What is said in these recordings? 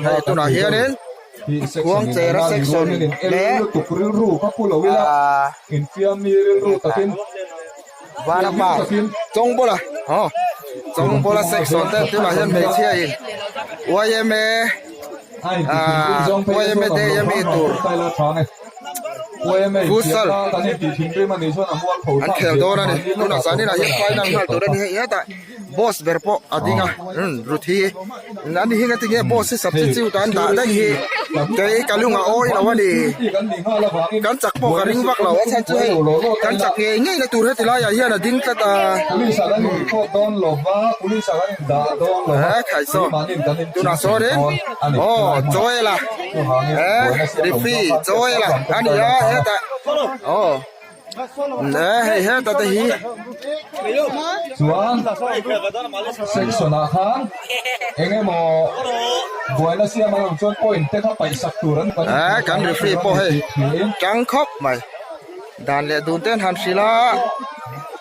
Hei tunah hianin Khuangchera section leh ah Vanapa Chawngbawla aw Chawngbawla section te tunah hian hmeichhia in yma ah yma day ami tur futsal an khel dawn a ni tunah zaninah hian final nghal tur a ni hei hetah boss ber pawh a ding a umm Ruthi ani hi ngatinge boss hi substitute an dah daih hi kei ka lung a awi lo a ni kan chak pawh ka ring vak lo a chhan chu hei kan chak ngei ngei na tur heti laiah hian a ding tlat a he khai saw tunah sawnin aw Joel-a he referee Joel-a a ni a hetah aw. Nge hei heta te hi. Chuan section ah khan eng emaw buaina siam an awm chuan point te kha paih sak tur an Eh kan referee pawh hei tang khawp mai dan leh dun ten han hrilh a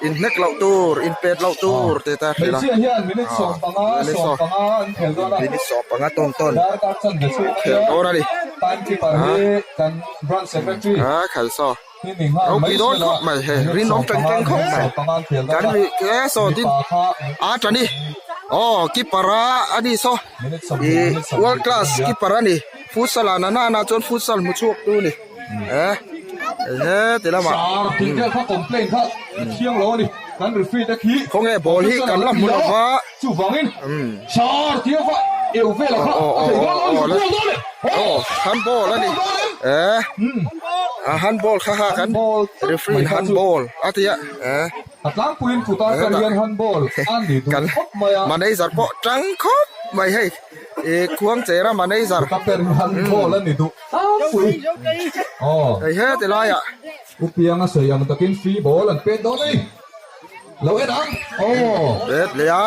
in hnek loh tur in pet loh tur tih te a hrilh a Hmeichhia hian minute 15 minute sawm 15 an khel dawn a minute 15 tawn tawn darkar chanve chhung khel dawn a ni timekeeper hi kan branch secretary ah khalh saw. Ropui dawn khawp mai hei rinawm teng teng khawp mai kan ri ke saw tin a tani aw keeper a ani saw ih world class keeper a ni futsal ah nana na chuan futsal hmu chhuak tu ni eh he ti lamah khawnge ball hi kan la hmu lova aw handball a ni eh a handball kha kha kan referee handball a tia eh kan manager pawh tang khawp mai hei ih khuangchera manager hei heti laiah. Lo en ang aw. Bet leh a.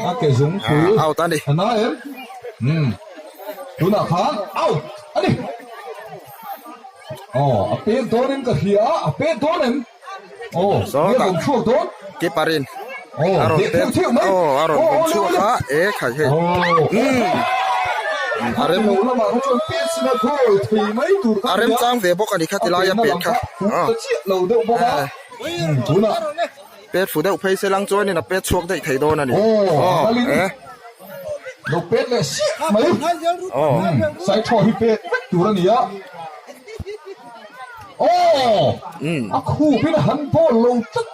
A ke zung pui. Out a ni. A na em? Umm. Tunah khan out a ni. Aw a pek dawn in ka hria a, a pek dawn em? Aw nge bawm chhuak dawn? Keeper in. Aw A rawn leh pek theuh theuh mai. Aw a rawn bawm chhuak a e khai hei. Umm. A rem. Lo lamah kha chuan pet sila goal thei mai tur kha A rem chang ve bawk a ni kha ti laia pet kha. A ta chiah lo deuh bawk a. Tunah. Pet fu deuh phei se lang chuanin a pet chhuak daih thei dawn a ni. Aw, eh. Lo pet leh siah mai. Aw. Sai thaw hi pet vek tur a ni a. Aw! A khup in a han ball lo tlat.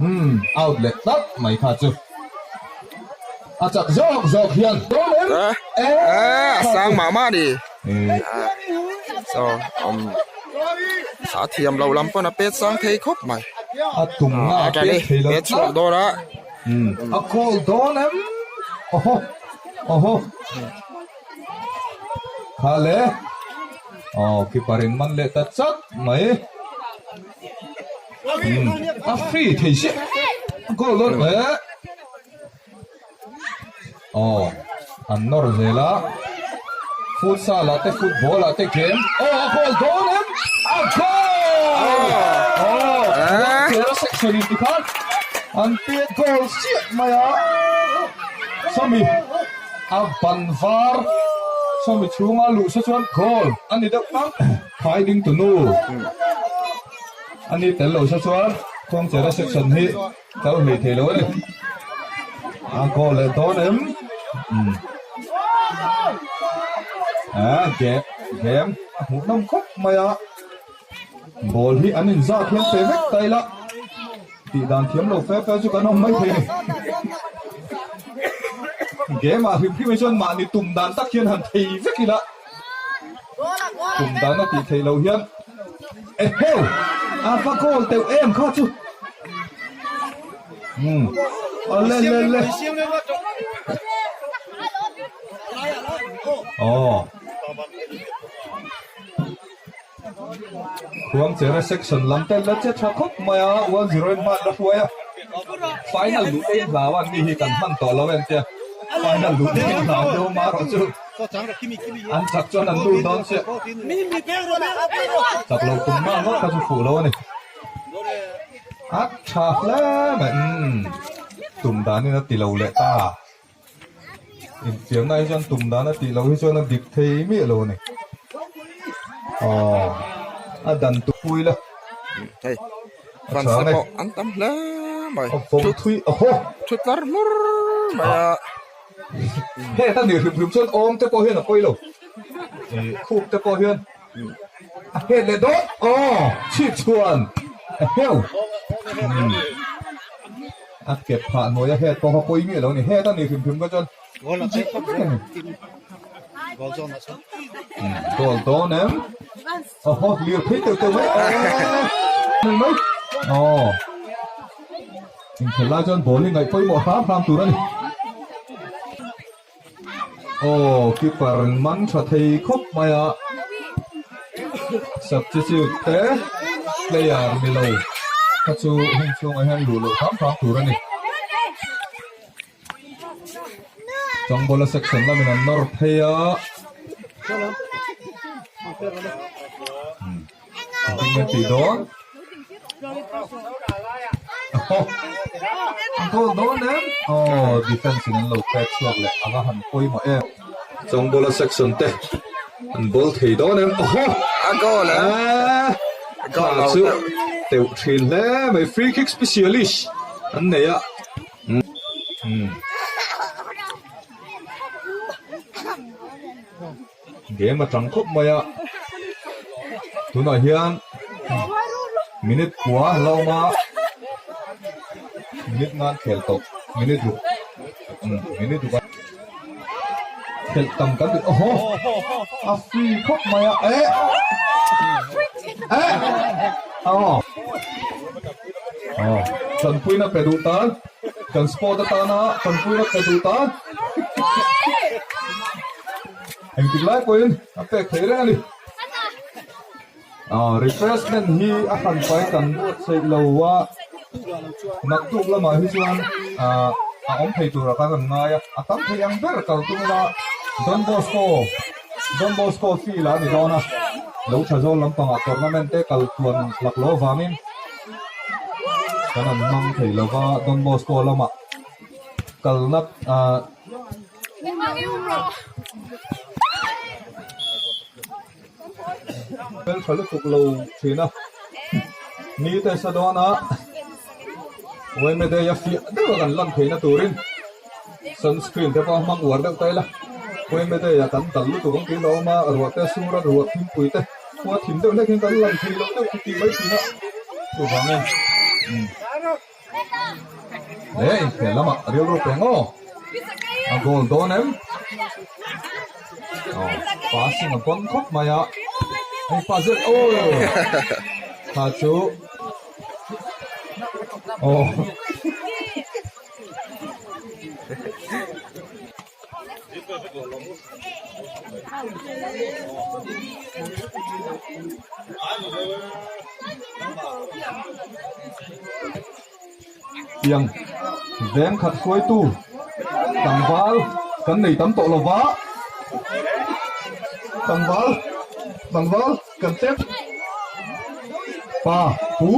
Umm, out leh tlat mai kha chu. A chak zawk zawk hian. Dawn em? Eh, a sang mah mah a ni. So, um, sa thiam lo lam pawn a pet sang thei khawp mai. A tum na a pet thei lo pet chhuak dawn a. A goal dawn em? Oho, oho. Kha le. Oh, keeper in man leh ta chat mai. A free thei si. Goal dawn eh. Aw an nawr zel a futsal ah te football ah te game aw a goal dawn em a goal aw kera section in tikhan an pet goal chiah mai a sawmi a ban var sawmi chhunga luh se chuan goal a ni deuh tlang phai ding tunu ani tel lo se chuan kawngchera section hi. Kal hlei thei lo a ni. A goal leh dawn em? Umm. Ah, ge game a hmuh nawm khawp mai a. Ball hi an inzat hian pe vek ta ila. Tih dan thiam lo fe fe chu kan awm mai thei a ni. Game ah hrim hrim hi chuan mahni tum dan tak hian han thei vek ila. Tum dan a tih theih loh hian Eheu! A va goal teuh em kha chu. Umm. Awle le le. Aw. Khuangchera section lam te la che tha khawp mai a, 1-0 in hman la hruai a. Final luh te in hlau a, mi hi kan hman tawh lo em tia. Final luh te in hlau deuh mah erawh chu. An chak chuan an lut dawn chiah. Chak lo tum mah ngawt kha chu fuh lo a ni. A tha hle mai. Umm. Tum danin a ti lo leh ta. Infiamna hi chuan tum dan a tih loh hi chuan a dik thei miah lo a ni. Aw a dan tu pui la. Hei fans te pawh an tam hle mai. A vawm thui a haw. Thu tlar hmur mai a. Heta ni hrim hrim chuan awm te pawh hian a pawi lo. Khup te pawh hian a het leh dawn. Aw chhip chhuan a heu. A kep phah hnuai a het pawh a pawi miah lo a ni. Heta ni hrim hrim kha chuan Goal dawn em? Aw lir phei teuh teuh mai. Mai. Aw. Inkhelh lai chuan ball hi ngaih pawimawh hram hram tur a ni. Aw, keeper man tha thei khawp mai a. Substitute te player ni lo kha chu hung chhungah hian luh loh hram hram tur a ni. Changbola section lamin an nawr phei a. Engtin nge tih dawn? An goal dawn em? Aw, defense in an lo pek chhuak leh a va han pawimawh em. Changbola section te an ball thei dawn em? Awhaw! A goal em? Thla chu teuh thin hle mai, free kick specialist an nei a. Game a tang khawp mai a, tunah hian minute kua a la awm a, minute nan khel tawh minute ruk minute ruk a khelh tam kan ti awhaw a free khawp mai a eh eh aw. Aw, tanpuina pe duh tan, kan sport atana tanpuina pe duh tan engtik lai pawhin a pek thei reng a ni. Aw, refreshment hi a hran pai kan buatsaih lo a, naktuk lamah hi chuan ah a awm thei turah khan kan ngai a, a tam thei ang ber kal tum ila Don Bosco, Don Bosco field ah a ni dawn a, lo tha zawl lampangah tournament te kal tluan lak lo avangin kan an hmang thei lo va, Don Bosco lamah kalna ah Hmel tha lutuk lo thin a, ni te sa dawn a Uaime day a fiah deuh a kan lan theihna turin sunscreen te pawh a hmang uar deuh ta ila, Uaime day ah kan dal lutuk ang tih lo awm a, ruah te sur a ruah thingpui te khua thim deuh hlek hian kan lan thei loh deuh tih mai thin a, chuvangin He inkhel lamah rilru peng aw a goal dawn em aw passing a bawn khawp mai a hei pa zet aw kha chu aw. Tiang veng khat hruaitu tlangval kan nei tam tawh lova, tlangval tlangval kan tlem pa pu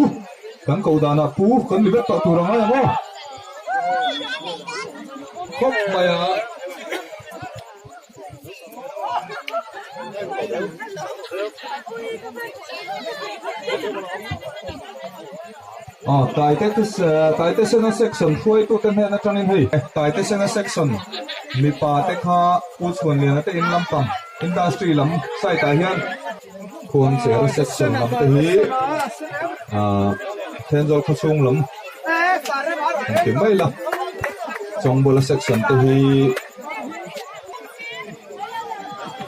kan ko danah pu kan ni vek tawh tur a ngai ang aw. Khawp mai a. Aw Taite Taite Sena section hruaitute hnen atangin hei Taite Sena section mipa te kha Pu Chhuanliana te in lampang industry lam side ah hian Khuangchera section lam te hi ah Thenzawl khawchhung lam an ti mai la Chawngbawla section te hi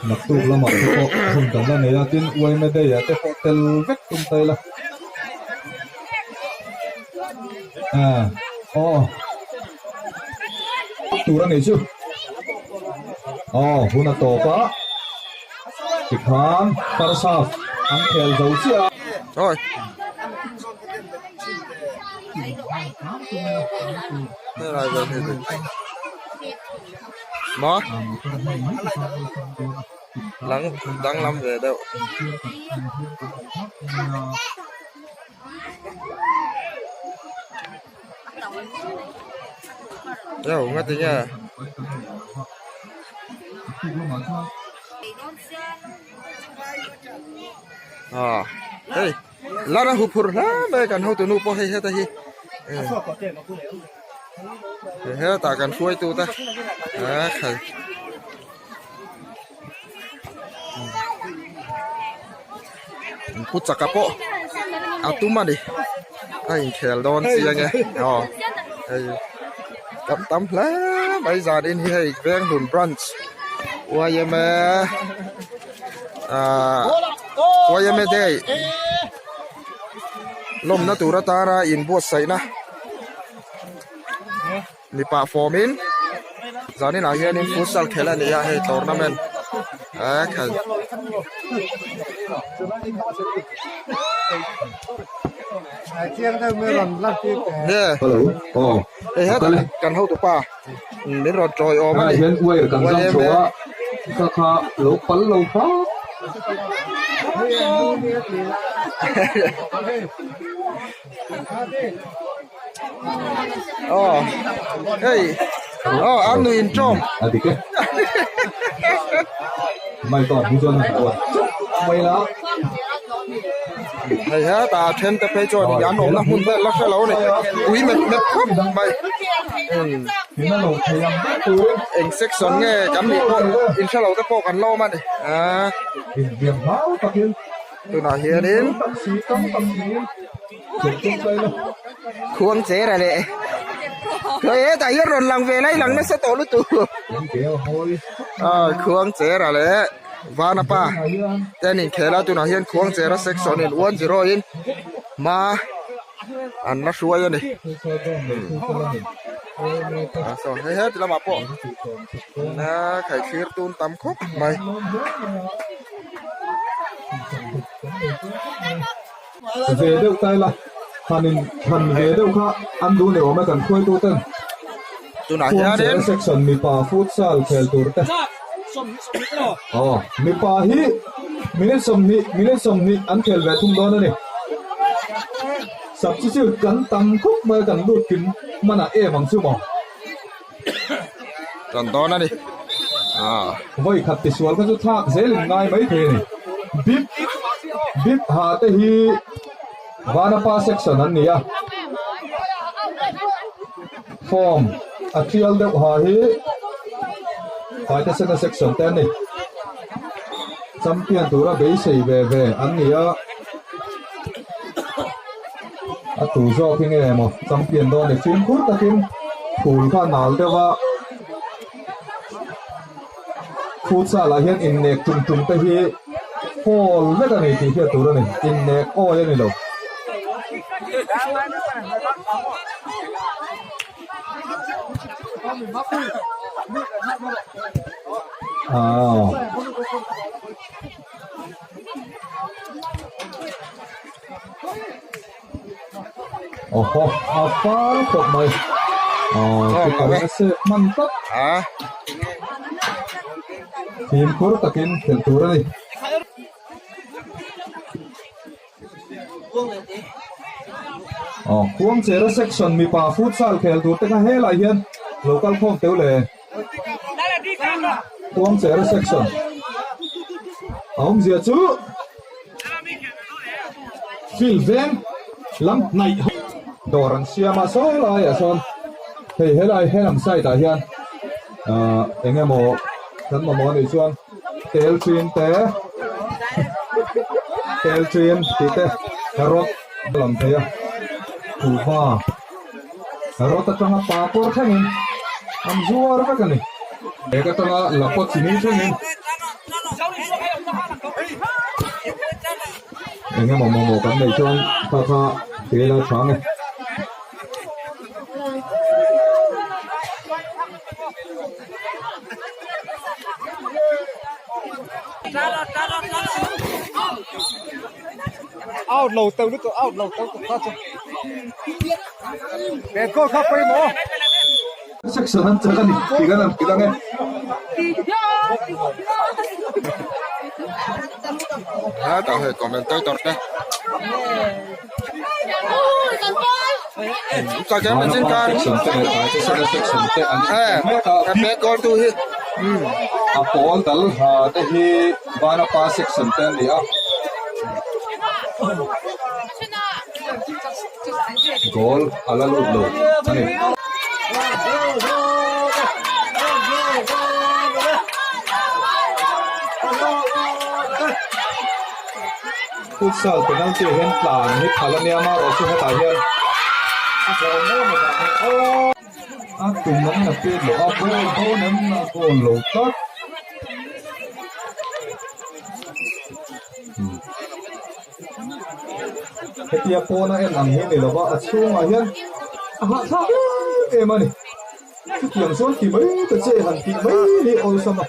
naktuk lamah te pawh hun kan la nei a tin Uaime Day ah te pawh tel vek tum ta ila ah aw tur a nih chu aw hun a tawp a. Tikhan first half an khel zo chiah a. Oi. Maw? Lang danglam ve deuh. Yo, nga ti nge? Ah hei lara hu phur hle mai kan hotu nu pawh hei heta hi hetah kan hruaitu te ah khai pu chaka pawh a tum a ni a inkhel dawn chiang e aw hei tam tam hle mai zan in hi hei Venghlun branch yma ah yma day lawmna tur atana inbuatsaihna mipa fawmin zaninah hianin futsal khelh a ni a hei tournament a khel. Nge hei hetah kan hotupa min rawn tawiawm a ni yma. Aw hei aw an nuih in tawm a dik e mai tawn hi chuan an buat mai la hei hetah a then te phei chuan an awmna hmun vel la hre lo a ni ui mep mep khawp mai eng section nge kan nih pawh inhre lo te pawh kan la awm a ni ah tunah hianin khuang chera leh khawi hetah hian rawn lang ve lai lang nasa tawh lutuk ah khuang chera leh vanapa te an inkhel a tunah hian khuang chera section in 1-0 in hma an la hruai a ni ah saw hei heti lamah pawh khaihthlir tun tam khawp mai. Ve deuh ta ila, han in thlan ve deuh kha an duh ni awm e kan khuaitu ten. Tunah hianin. Khuangchera section mipa futsal khel tur te. Aw, mipa hi minute 20, minute 20 an khel ve thung dawn a ni. Substitute kan tam khawp mai a kan lut kim hmanah em ang chu maw? Tan dawn a ni. Ah. Vawi khat tisual kha chu thlak zel in ngai mai thei a ni. Bip bip ha te hi Vanapa section an ni a. Form a tial deuh ha hi Paitesena section te an ni. Champion tura beisei ve ve an ni a. A tu zawk hi nge maw champion dawn ni fimkhur takin phul kha a nal deuh a futsal ah hian innek tum tum te hi foul vek a ni tih hriat tur a ni innek awi a ni lo. Aw. Awhaw a fal khawp mai aw keeper in a save hman tlat fimkhur takin khelh tur a ni. Aw khuangchera section mipa futsal khel tur te kha helai hian lo kal khawm teuh le. Khuangchera section a awmzia chu field veng lam hnaih dawr an siam a saw laiah sawn hei helai helam side ah hian ah eng emaw kan mamawh anih chuan tel thin te tel thin tih te rawt a lang thei a kuhva. Rawt atanga pa pawr thlengin an zuar vek a ni. Bag atanga lapua chini thlengin eng emaw mamawh kan neih chuan kha kha tel a chang e. Out lo teuh lutuk out lo teuh tuk kha chu he goal kha pawimawh. Section an chak a ni tih kan han hrilh ang e. Hetah hei commentator te Section te leh Section te an eh mek a. Goal tu hi. A pawl dal ha te hi Vanapa section te an ni a. Goal a la lut lo a ni. Futsal penalty ah hian tlan hi phal a nia amaherawhchu hetah hian a tum ang in a pet loh a ball dawn em a goal lo tlat. Hetia pawna en ang hi ni lova a chhungah hian a hahthlak em em a ni. Chutiang chuan ti mai ta che han tih mai hi awlsam a.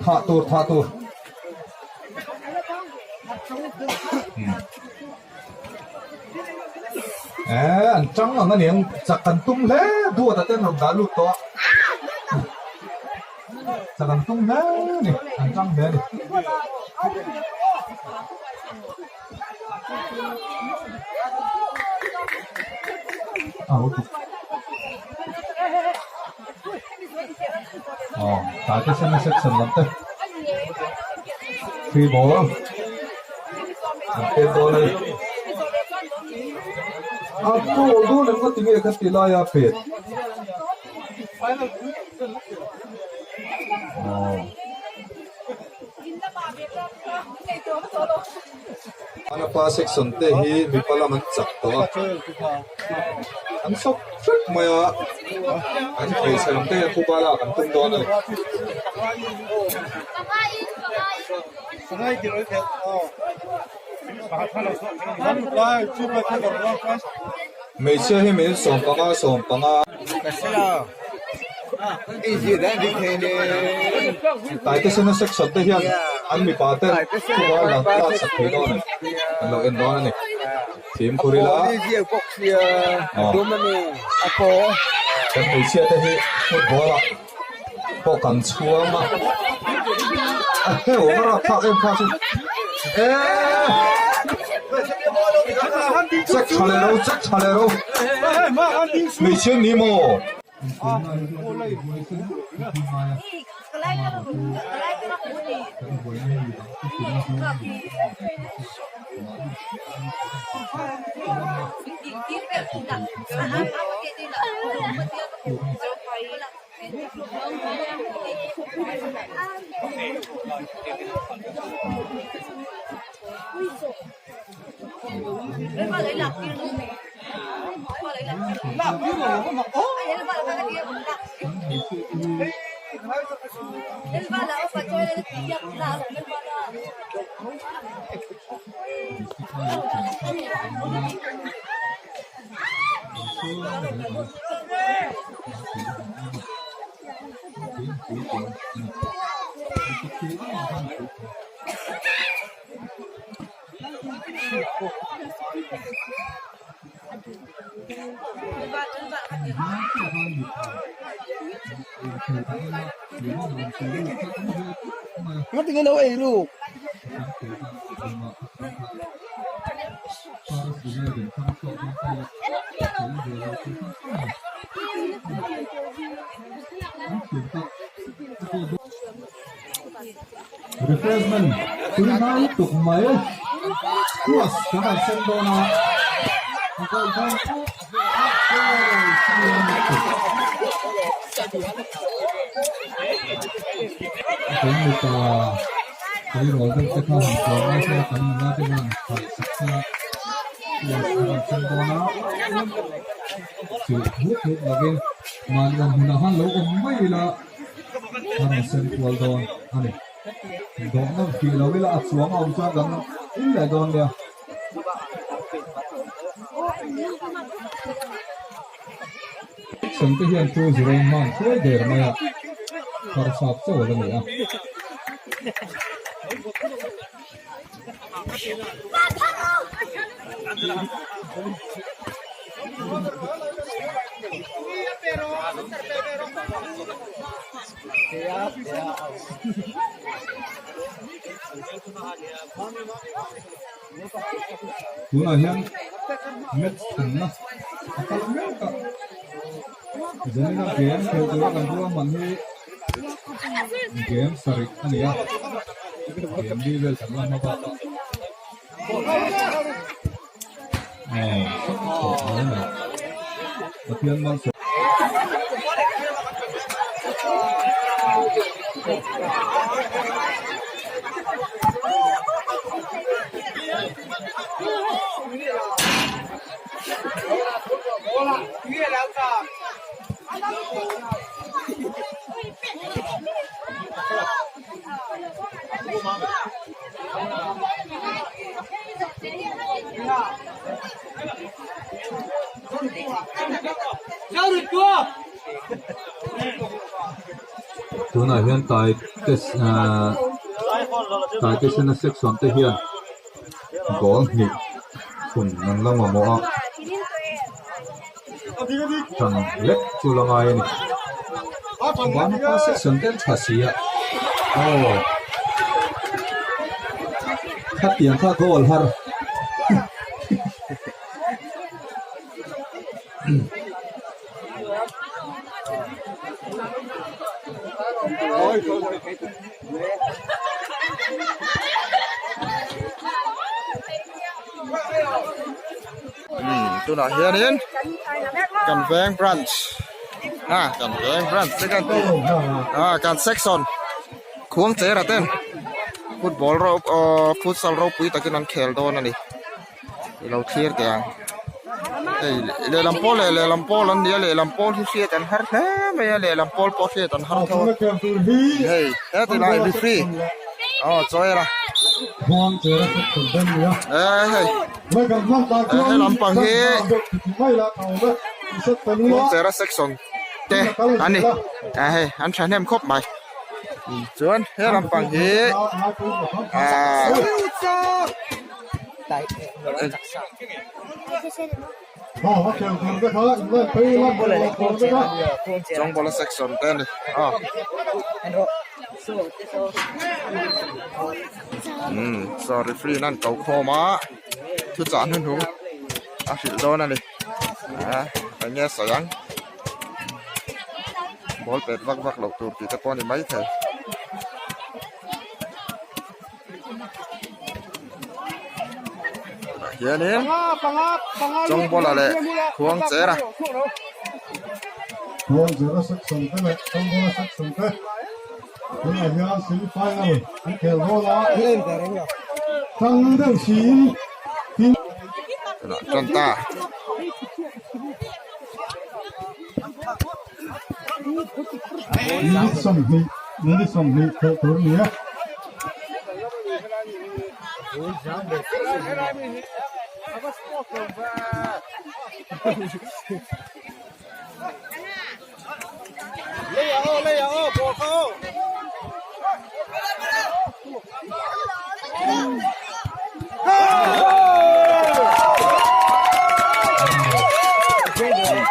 Thah tur thah tur. Eh an tang ang aniang chak kan tum hle duat a ten rawn dah lut tawh a. Chak an tum hle a ni an tang hle a ni. Aw tlai te sen a section lam te free ball an pek dawn a ni a goal dawn em nga tinge kha ti lai a pet aw. Anapa section te hi mipa lam an chak tawh a, an sawp hrep mai a, an hmeichhe lam te hian phuba lak an tum dawn a ni. Hmeichhia hi minute 15 15. Taitesena section te hian an mipa te thubuai lang tlak sak thei dawn a ni an lo en dawn a ni fimkhur ila kan hmeichhia te hi football ah pawh kan chhuang a a heuh a rapthlak em kha chu eee check tha leh ro check tha leh ro hmeichhia ni maw. Ngatinge lo ei ruk. Refreshment tui hnai tuk mai cross kan han sen dawn a a goal dawn kan mipa tleirawl deuh te kha han tlawm lai se kan nula te khan khalh sak se cross kan han sen dawn a chilh hlut hlut lovin mahni awm hunah khan lo awm mai ila. A rawn sen kual dawn a ni. Dawhna tih lo ila a chuang a awm chuan kan in leh dawn nia. Sente hian 2-0 hman hruai der mai a, harsat chawl a ni a. Tunah hian match thumna a kal mek a. Zanina game khel tura kan ruahman hi game sarih a ni a, game li vel kan la hma bak a. Aw, thawh mai mai. Pathian malsawm. Tunah hian tai test ahh tai test na section te hian goal hnih hun an la mamawh a tan lek chu la ngai a ni vanapa section te an tha si a aw khatiang kha goal har. Tunah hianin kan veng branch a kan veng branch te kan tih a kan section khuangchera ten football ro aw futsal ropui takin an khel dawn a ni. I lo thlir teh ang hei lehlam pawl leh lehlam pawl an ni a lehlam pawl hi hriat an har hle mai a lehlam pawl pawh hriat an har tho a hei heti lai referee aw chawi la eh hei he lampang hi kawngchera section te an ni eh hei an thahnem khawp mai chuan he lampang hi ah. Chawngbawla section te a ni a umm saw referee in an ko khawm a thuchah hnuhnung a hrilh dawn a ni ah eng nge sawi ang ball pet vak vak loh tur tih te pawh a ni maithei. Hianin Chawngbawla leh Khuangchera. Khuangchera section te leh Chawngbawla section te tunah hian semi final an khel dawn a, tang deuh siin tin. Tunah tan ta. Minute 20 minute 20 khelh tur a ni a.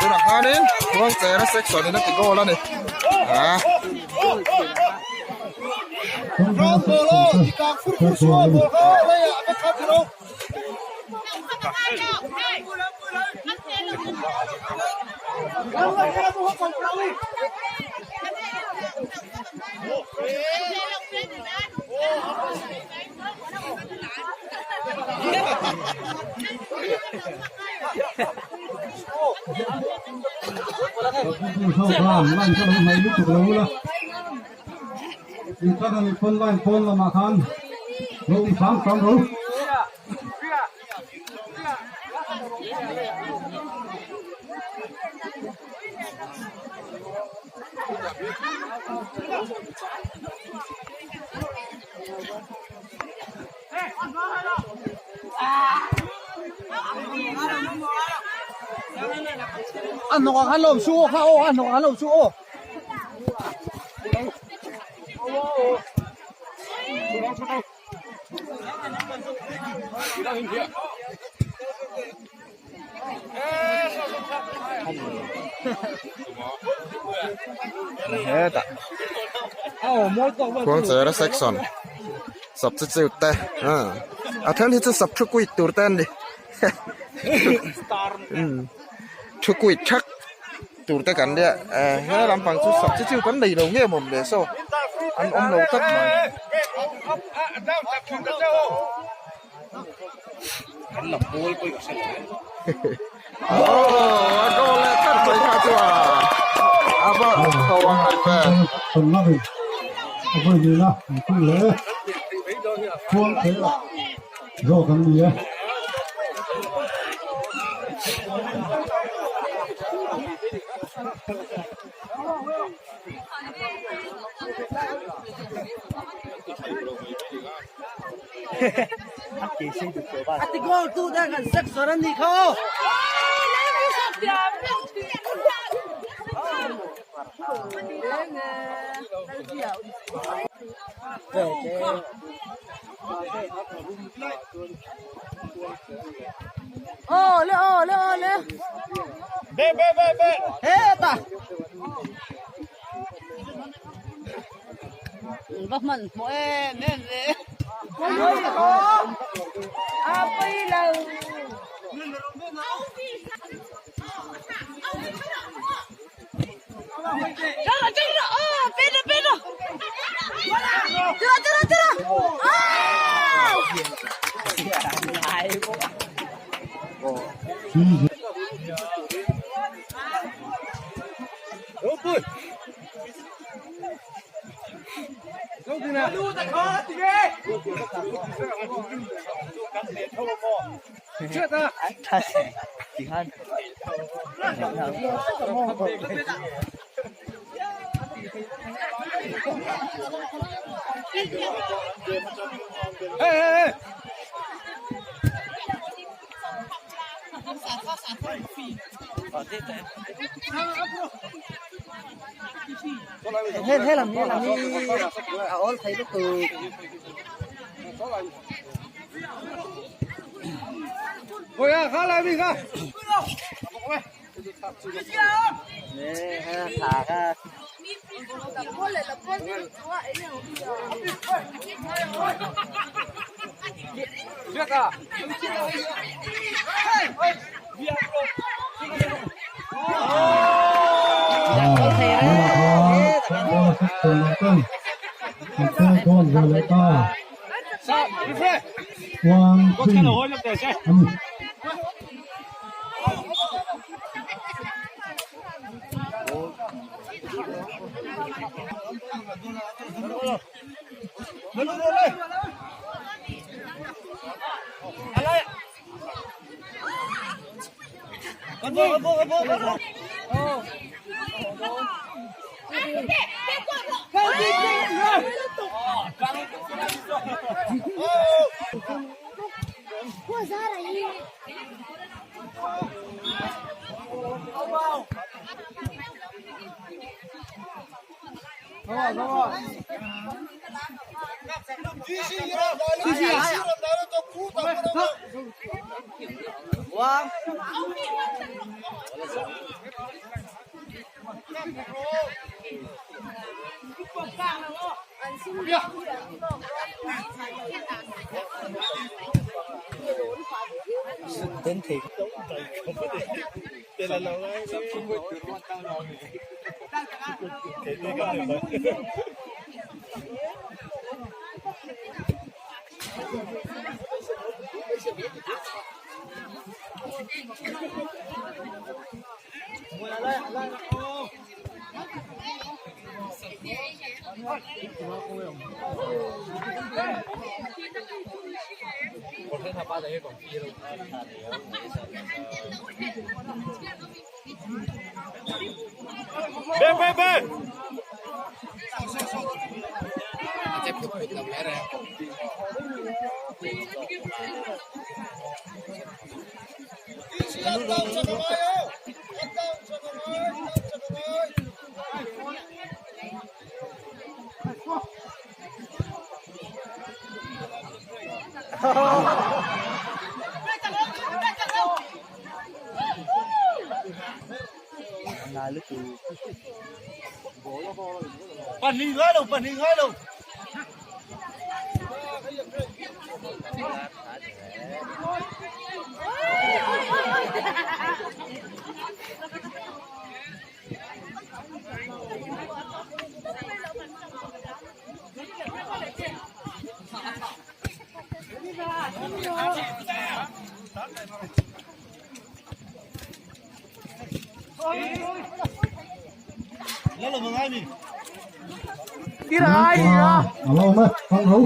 Tunah khanin Khuangchera section in a ti goal a ni a. Hetah Khuangchera section substitute te a then hi chu substitute tur te an ni thu kuit thak. tur te kan nia eh he lampang chu substitute an nei lo nge mawm le saw an awm lo tlat mai. Aw a goal leh tlat mai kha chuan a va tho ang reng ve. Zawk an ni e. One, two, ani. A lo awm e, kal ro.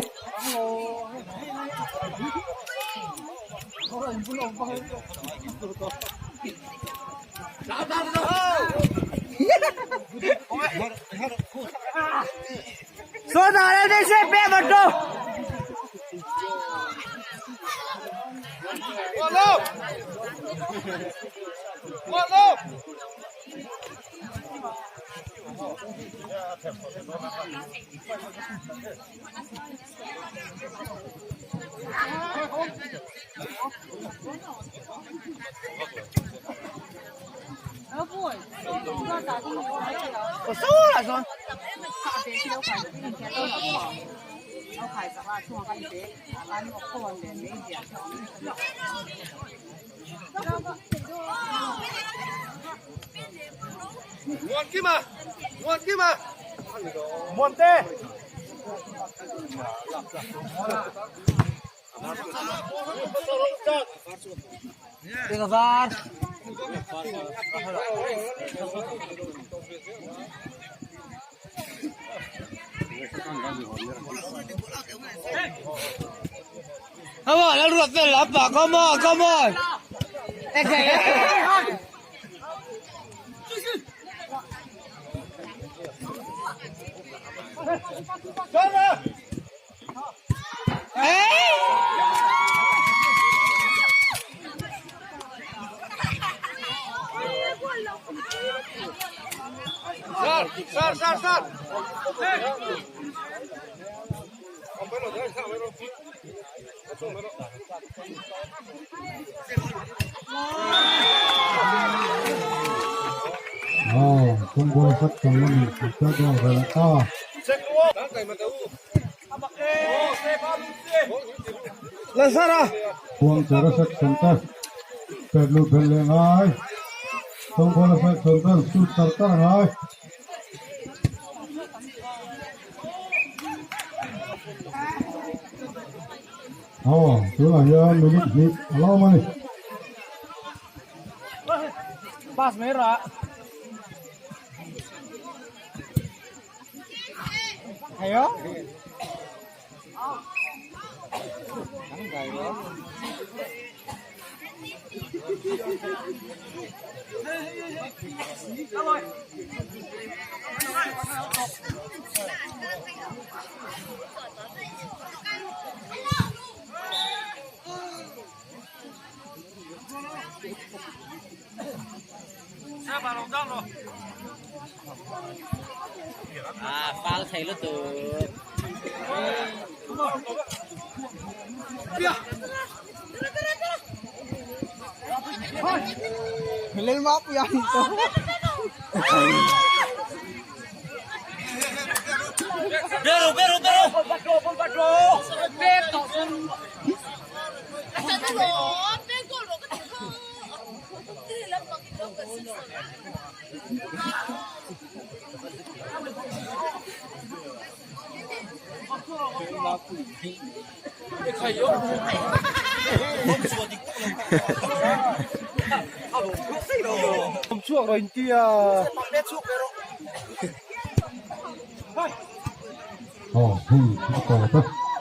Aw, Kawngkawl section lamin an hriat dawn ve leh ta. Khuangchera section te pet luh belh leh ngai. Kawngkawl section ten shoot char char a ngai. Aw, tunah hian minute hnih a lo awm a ni. Aw, hun a tawp e.